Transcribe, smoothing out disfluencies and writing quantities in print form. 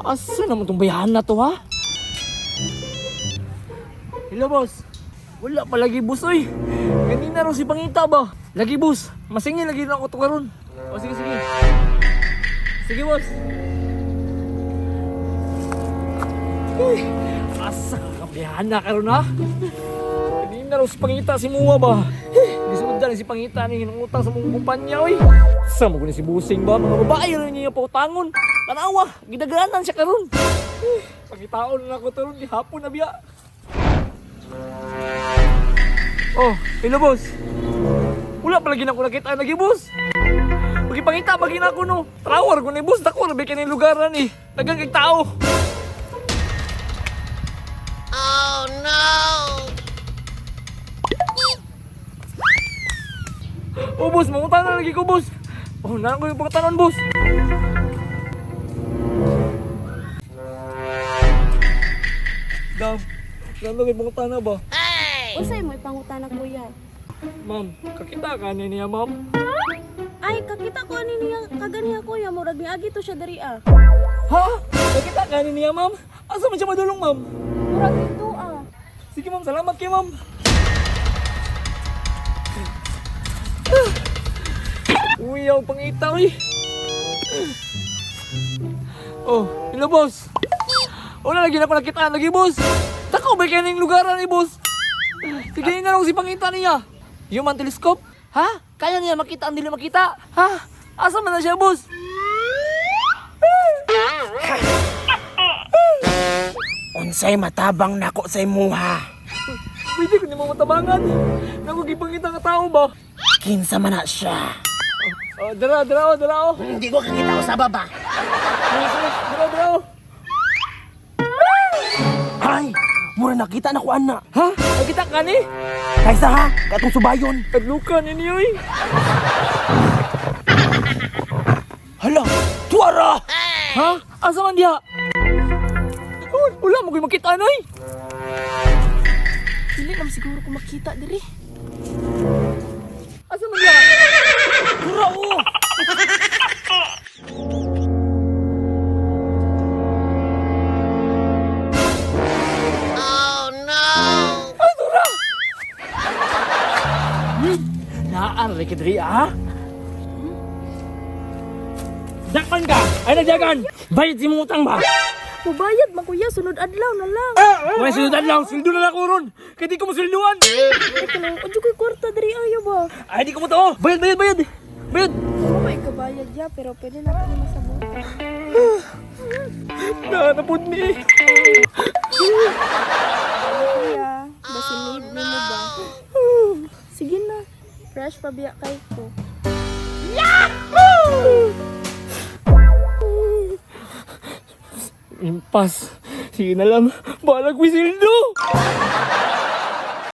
Asa naman tong bayahan na to, ha? Hello, boss. Wala pa lagi, boss, oy. Ganina raw si Pangita ba? Lagi, boss. Masingil lagi na ako to karon. O, sige, sige. Sige, boss. Uy, asa ka kabiyahan na karon ha? Kanina raw si Pangita si Mua ba? Gisuod na si Pangita ni hinungutang sa mong kumpanya oy. Sa mo si Busing ba? Mga babae rin niya pautangon. Tanawa, gidaganan siya karon. Eh, Pangitaon na ako karon di hapon na biya. Oh, hello boss. Wala pa lagi na ako nakita lagi boss. Pagipangita pagi na ako no. Trawar ko ni boss, dako ra ba kini lugaran ni. Daghang kay tao. Oh, boss, mangutana na lagi ko, boss. Oh, naan ko yung pangutanon, boss. Dam, dam lagi pangutana ba? Unsay mo ipangutana kuya? Ma'am, kakita ka ni niya, ma'am. Ay, kakita ko ani niya kaganiha kuya, murag niagi to siya diri ah. Ha? Kakita ka ni niya, ma'am? Asa man siya madulong, ma'am? Murag dito ah. Sige, ma'am, salamat kay ma'am. Uy, ang pangita, uy. Oh, hello, boss. Wala lagi na ako nakita lagi, boss. Tako ba kayo ng lugaran ni boss? Sige na lang si pangita niya. Human telescope? Ha? Kaya niya makita ang dili makita? Ha? Asa man na siya, boss? Unsay matabang nako sa imuha? Pwede ko ni mo matabangan. Nagugipangita nga tao ba? Kinsa man na siya? Oh, dara, dara, oh, dara, oh. Hindi ko kakita sa baba. Dara, dara, oh. Ay, mura nakita na ko ana. Ha? Nakita ka ni? Kaysa ha, katong subayon. Kadlukan ni oy. Hala, tuara! Ha? Asa man diha? Oh, wala mo ko'y makita noy. Dili lang siguro ko makita diri. Asa man diha? Tura oh! Naar ka diri ha? Dakpan ka! Ay nagdagan! Bayad si mong utang ba? Mubayad man kuya, sunod adlaw na lang. May sunod lang, sildo na lang ko ron. Kaya di ko masilduan. Ay kanang adyo koy kwarta diri ayo ba? Ay di ko mo to. Bayad, bayad, bayad. Bayad. Mo ba ikabayad ya pero pwede na ko masabutan. Na, napod ni. Kuya, basin need nimo ba? Sige na. Fresh pa biya kay ko. Impas. Sige na lang. Balag ko sildo.